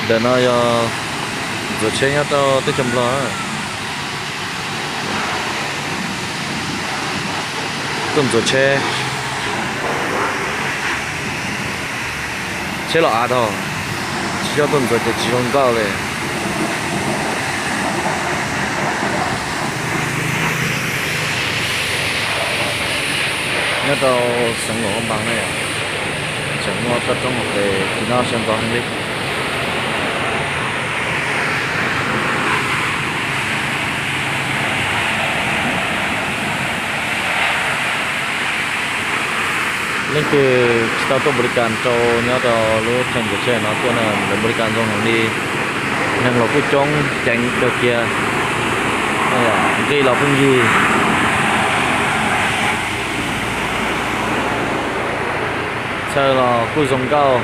Ntawm no yog ntxuav tsheb nyob rau teb chaws Nplog. Tuaj ntxuav tsheb, tsheb los av tag, tsis coj tuaj ntxuav ces tsis zoo nkauj li. Nyob rau xeev Luam Phaj Npas ne, tseem muaj toj roob hauv pes tim no sawv ntxov heev li. Leej twg tsis tau tuaj npau li kas rau nyob rau lub chaw ntxuav tsheb no tuaj na, lawv npau li kas zoo heev li. Neeg los kuj coob ceev kawg kiag, nqi los pheej yig, chaw los kuj zoo nkauj.